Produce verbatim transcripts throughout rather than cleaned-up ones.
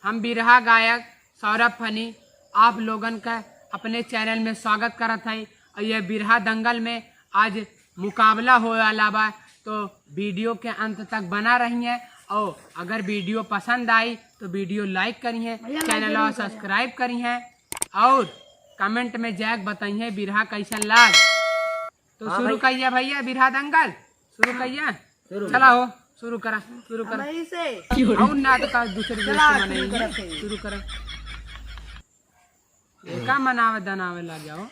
हम बिरहा गायक सौरभ फनी आप लोगन का अपने चैनल में स्वागत करत हई। और ये बिरहा दंगल में आज मुकाबला होए वाला बा, तो वीडियो के अंत तक बना रहिए। और अगर वीडियो पसंद आई तो वीडियो लाइक करिए, चैनल और सब्सक्राइब करिए और कमेंट में जाके बताइए बिरहा कैसन लाग। तो हाँ शुरू भाई। करिए भैया बिरहा दंगल। शुरू करिए। शुरू। चला हो, शुरू करा, शुरू करा। वहीं से। और ना तो का दूसरे चला, दोस्त से शुरू मनाई। करा फिर। शुरू करा। ये का मनावे दनावे लग जाओ।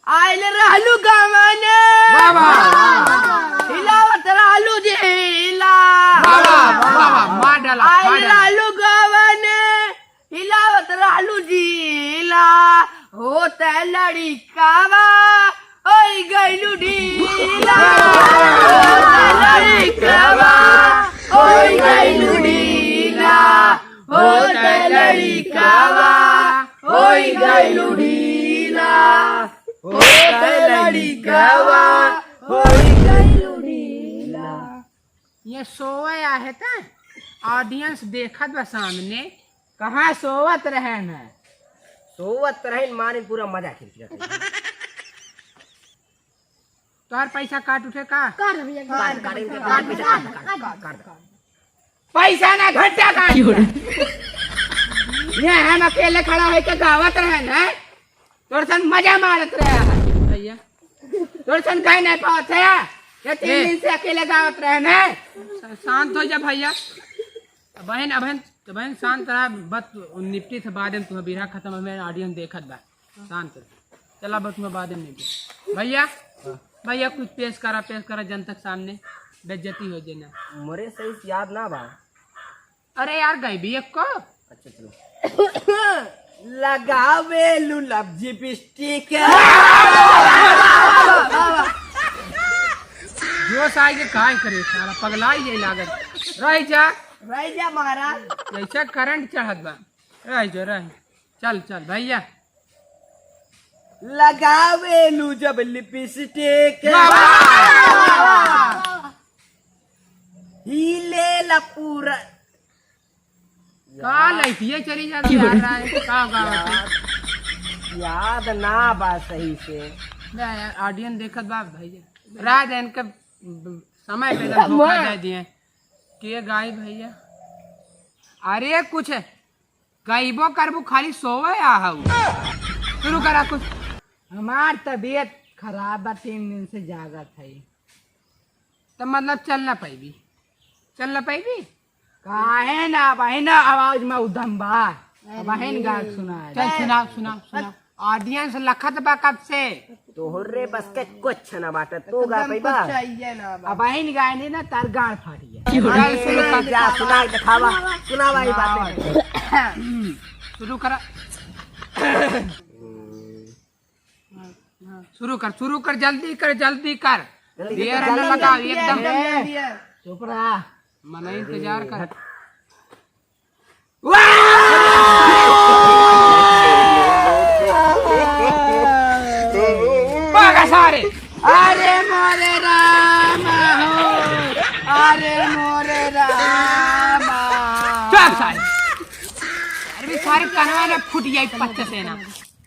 आइल रहलू गवने। वाह, वाह, वाह। हिलावत रहलू जिला। वाह, वाह, वाह, वाह, मार डाला, आइल मार डाला। रहलू गवने। हिलावत रहलू जिला, होत लड़िकावा, होई गइलू ढीला। होत लड़िकावा, होई गइलू ढीला। होत लड़िकावा, होई गइलू ढीला। होत लड़िकावा, होई गइलू ढीला। ये सोवे आहे त audience देखत बा सामने। कहाँ सोवत रहे न? सोवत रहे न, मारे पूरा मजा खींच रहे। तोहर पैसा काट उठे का? काट भैया, काट, काट, काट, काट, काट, काट, काट। पैसा ना घंटा काट। ये हम अकेले खड़ा होके गावत रहे न। तोर सन मजा मारत रहे हैं। भैया। तोर सन कहीं नहीं पावत है। ये तीन ए। दिन से अकेले गावत रहे हैं। श-, शांत हो जा भैया। बहन, बहन, तो बहन शांत रहा, बस निपटी से बाद में तुम्हें बिरहा खत्म, हमें audience देखत बा। शांत रहा। चला बस तुम्हें बाद में निपटी। भैया, भैया कुछ पेश करा, पेश करा जनता के सामने, बेइज्जती हो जाए ना। मोरे सही से याद ना बा। अरे यार, गई भी एक को। अच्छा, चलो। लगावे लू love lipstick। जोश आए के काय करे, साला पगलाई ये लागत। रह जा। रह जा महाराज। जैसे करंट चढ़त बा। रह जा, रह। चल, चल, भैया। लगावे लू जब lipstick। वाह, वाह, वाह, वाह। हिले ला पूरा। का यार। लइटिए चली जाती यार, राय, का गावत है? याद, याद ना बा सही से। ना यार, audience देखत बा भैया। राय देन के समय पे धोखा दे दिए। के गाई भैया? अरे कुछ गइबो करबू, खाली सोवे आहू। शुरू करा कुछ। हमार तबीयत खराब बा, तीन दिन से जागत है। तो मतलब चल ना पाइबी? चल ना पाइबी? काहे ना, अबहिन आवाज में उदम बा। अबहिन गा सुना। चल सुना, सुना, सुना। Audience लखत बा कब से। तोहरे बस के कुछ ना बाटे, तू गा एकदम पाइबा? कुछ चाहिए ना बा। अबहिन गाए नहीं ना, तार गाड़ फाट गया। चल शुरू कर। जा, सुना, दिखावा, सुना भाई बातें। शुरू करा। शुरू कर, शुरू कर, जल्दी कर, जल्दी कर। जल्दी कर, देर न जल्दी लगाओ, कर, एकदम। एकदम जल्दी है। चुप रहा। मना इंतजार कर। वाह! भागा सारे। अरे मोरे राम हो, अरे मोरे राम। चुप सारे। अरे भी सारे कनवा ना फूट जाई पच्चीस से ना।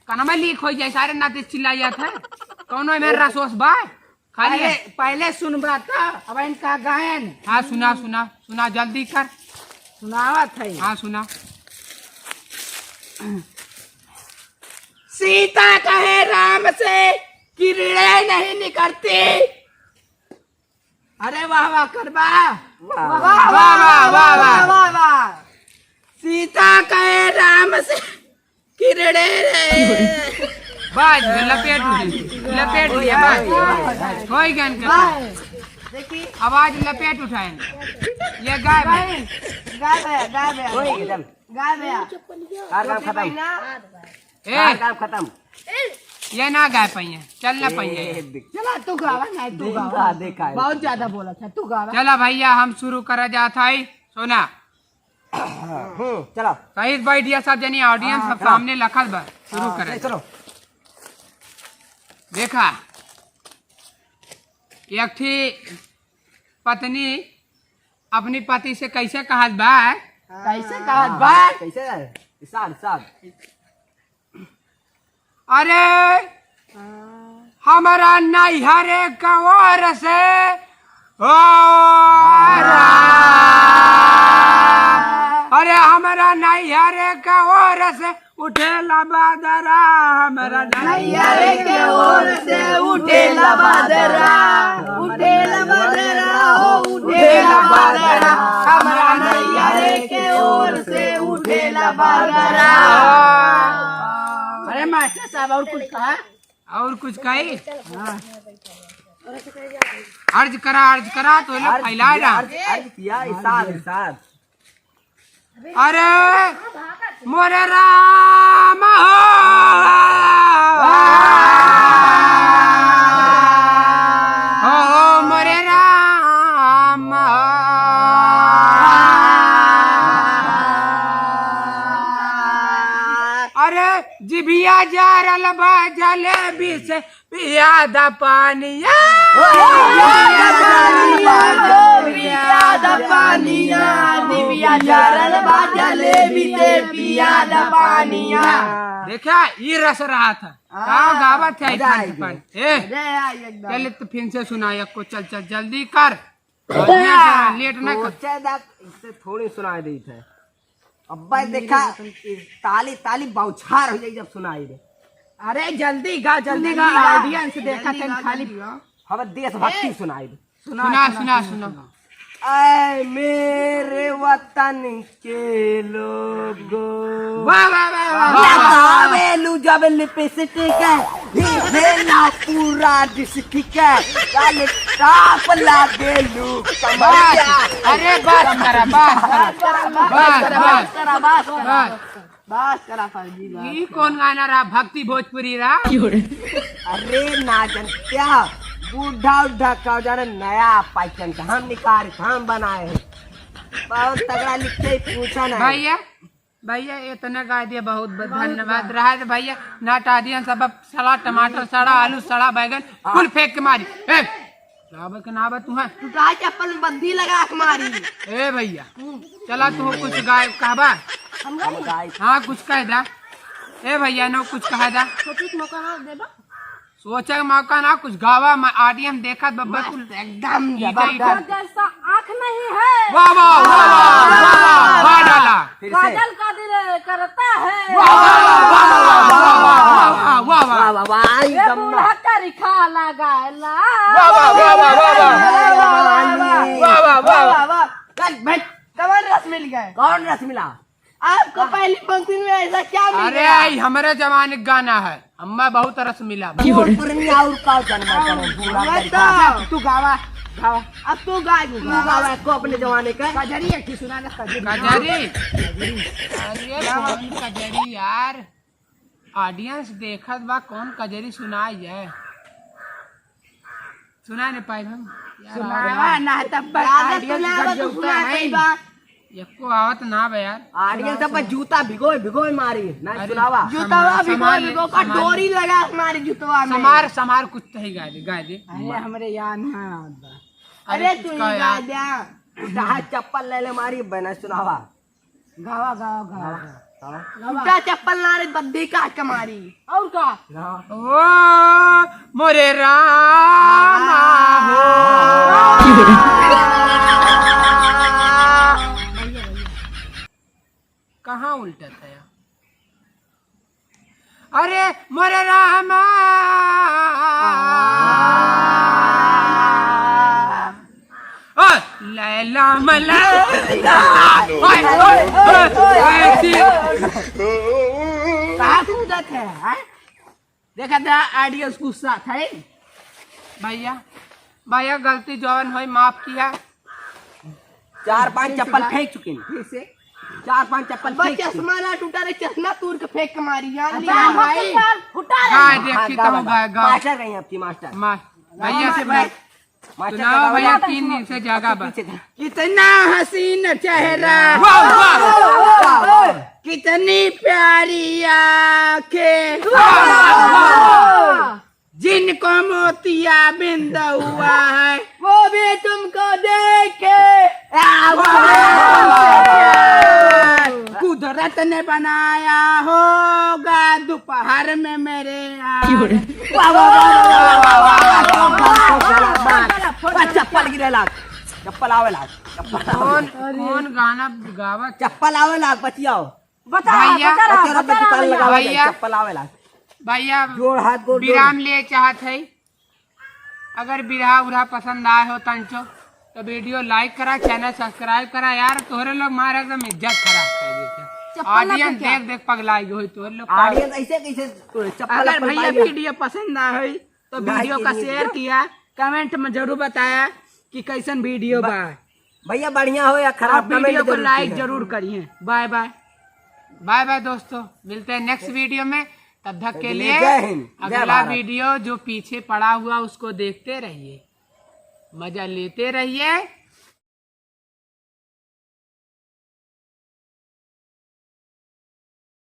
कनमा लीक हो जाए, सारे नाते चिल्ला जात है। कौनो में रसोस बा? खाली पहले, है। पहले सुनबा त, अबहिन का गायन। हाँ, सुना, सुना, सुना, जल्दी कर। सुनावत है। हाँ, सुना। सीता कहे राम से, किरणें नहीं निकरती। अरे वाह, वाह, करबा। वाह, वाह, वाह, वाह, वाह। सीता कहे राम से, किरणें रे। बाज, लपेट उठे, लपेट लिया, बाज। होई गन के। देखी। आवाज लपेट उठाए। ये गाय बा। गाय बा, गाय बा। होई एकदम। गाय बा। कार काम खत्म। ए, कार काम खत्म। ये ना गाय पाइए, चल ना पाइए। ए, देख। चला, तू गावा, नहीं, तू देख, गावा। देखा है। बहुत ज्यादा बोला था, तू गावा। चला भैया, हम शुरू करा जात है। सुना। हम्म, चलो। सही बैठ गया सब जनी, audience हाँ, सब चलो। सामने लखल बा। शुरू हाँ, करे। चलो। देखा, एक ठी पत्नी अपनी पति से कैसे कहत बा? कैसे कहत बा? कैसे? इसार, इसार। अरे, हमरा नैहरे के ओर से, ओ राम। अरे, हमरा नैहरे के ओर से उठेला बादरा, हमरा नैहरे के ओर से उठेला बादरा, उठेला बादरा, हो उठेला बादरा, हमरा नैहरे के ओर से उठेला बादरा। अरे मास्टर साहब, और कुछ कहा? और कुछ कही? हाँ। अर्ज करा, अर्ज करा, तो ये लोग अर्ज फैला किया, रहा। अर्ज, अर्ज किया, इसार, इसार। अरे मोरे राम हो, हो मोरे राम हो। अरे जिभिया जारल बा जलेबी से, पिया दा पानिया। ओ, पिया दा पानिया, पिया दा पानिया, दिव्या जारल बा जलेबी से पिया दा पानिया। देखा, ई रस रहा था। हाँ, का गावत है मजा आई गई। ए, अरे यार, एकदम। चल, तो फिर से सुना, एक को चल, चल, जल्दी कर। बढ़िया से, लेट ना कर। सोचे दा, इससे थोड़ी सुनाई देत है। अब्बा देखा, ताली, ताली बौछार हो जाई जब सुनाई दे। अरे जल्दी गा, जल्दी गा, जल्दी गा, audience देखा जल्दी थे गा, खाली। जल्दी गा। हम देशभक्ति ए, सुनाई दे। सुना, सुना, सुना, सुना, सुना। सुना। ऐ मेरे वतन के लोगो। वाह, वाह, वाह, वाह, वाह, वाह। लगावेलू जब लिपस्टिक, हिलेला पूरा डिस्ट्रिक्ट, लाल टॉप लागेलू कमरिया। बस, अरे बस करा, बस करा, बस, बस, बस, बस। बस करा फर्जी बात। ई कौन गाना रहा? भक्ति भोजपुरी रहा? अरे ना जानते क्या, बूढ़ा उढ़ा का जाने नया पैटर्न का हम निकाल, हम बनाए हैं। बहुत तगड़ा लिखते ही पूछा ना। भैया, भैया, इतना गा दिया, बहुत बहुत धन्यवाद। रहा है भैया, not audience, अब सड़ा टमाटर, सड़ा आलू, सड़ा बैगन, कुल फेंक के मारी। ए, गावे के ना बा तुहैं। टूटा चप्पल में बंदी लगा के मारी। ए भैया, हम्म। चला तू कुछ गाय कहबा। हम हम गाई। गाई। हाँ, कुछ कह दा। ए भैया, नो कुछ कह दा। सोचे के मौका ना देबा। सोचे के मौका ना, कुछ गावा, मैं audience देखत बब्बा मस्त, कुल एकदम ई जबरदस्त। जाई। जैसा आँख नहीं है। वाह, वाह, वाह, वाह, वाह, वाह, वाह, डाला। फिर से। काजल का दिल करता है। वाह, वाह, वाह, वाह, वाह, वाह। वाह, वाह, वाह, ये एकदम बूढ़ा ना। करिखा लगाला। वाह, वाह, वाह, वाह, वाह, वाह। वाह, वाह, वाह, वाह। वाह, वाह, वाह। वाह, वाह, वाह। चल, बैठ। कौन रस मिल गए? कौन रस मिला? आपको वाह। पहली पंक्ति में ऐसा क्या मिल अरे, गया? ई हमरे जमाने का गाना है। हम्मा बहुत रस मिला। वो पुरनिया और का जन्म है, और बूढ़ा मैं करिखा। तो तू गावा, गावा। अब तू गा, तू गावा, को अपने जमाने का। कजरी एक ठे सुना ना, कजरी। कजरी? अरे, कौन कजरी यार? Audience देखत बा, कौन कजरी सुनाई है? सुना नहीं पाए हम। यार, सुनावा ना, तब पर यार, audience सुनावा तो सुना है। एको आवत ना बा यार। Audience सब पर जूता भिगोए, भिगोए मारी, ना अरे, सुनावा। जूतावा भिगोए, भिगोए का डोरी लगा मारी जूतावा में। समार, समार कुछ तो ही गा दे, गा दे। अरे, हमरे याद ना आवत बा। अरे, अरे, कुछ तू ही गा यार। दे। जहाँ चप्पल ले ले मारी, बना सुनावा। गावा, गावा, गावा, गावा। गावा। जूता चप्पल ना रे, बद्दी काट के मारी। और का? गावा। ओ मोरे रामा हो। कहाँ उल्टा था यार? अरे मोरे रामा। ओ लैला मला। ओए, ओए, ओए, ओए, ऐसी। कहाँ कूदत है, हैं? देखा था, audience गुस्सा था, हैं? भैया, भैया, गलती जौन होई, माफ किया। चार पांच चप्पल फेंक चुके हैं। फिर से? चार पांच चप्पल फेंक चुके हैं। चश्मा ना टूटा रे, चश्मा तूर के फेंक के मारी, जान लिया। अच्छा, भाई। फुटा रे। गाय देखी हाँ, तो गावा, गाय, गावा। गाय। मास्टर गई आपकी, मास्टर। मा-, भैया से मास्टर। भाई। मास्टर सुनाओ गावा। भैया, तीन दिन से जागा बा। पीछे था। कितना हसीन चेहरा। वाह, वाह। वाह, वाह। कितनी प्यारी आंखें। वाह, वाह, वाह। जिनको मोतिया बिंद हुआ है, वो भी तुमको देखे। आ, वाह, वाह, वाह, वाह, वाह। रात ने बनाया होगा दोपहर में मेरे यार। वाह, वाह, वाह। वाह, चप्पल गिरे लाग, चप्पल आवे लाग, चप्पल। कौन, कौन गाना गावत? चप्पल आवे लाग, बचियाओ। बता, भैया, बता रहा, बता रहा, बता रहा भैया। भैया, चप्पल आवे लाग। भैया, जोड़ हाथ, गोड़, जोड़। विराम ले चाहत है। अगर बिरहा उरहा पसंद आए हो तंचो, तो video like करा, channel subscribe करा। यार, तोहरे लोग मारे एकदम इज्जत खराब कर देते। चप्पल ना audience फेंका। देख देख पगलाई गई होई तोहरे लोग का। Audience ऐसे कैसे चप्पल अगर अप्पल भैया पाई है? Video पसंद आए होई, तो ना video का किए share ना। किया, comment में जरूर बताया कि कैसन video ब-, बा। भैया बढ़िया हो या खराब, और comment video को जरूर like कीजिए। जरूर करिए। Bye bye, bye bye दोस्तों, मिलते हैं next video में। तब तक के लिए जय हिंद, जय अगला भारत। Video जो पीछे पड़ा हुआ उसको देखते रहिए, मजा लेते रहिए।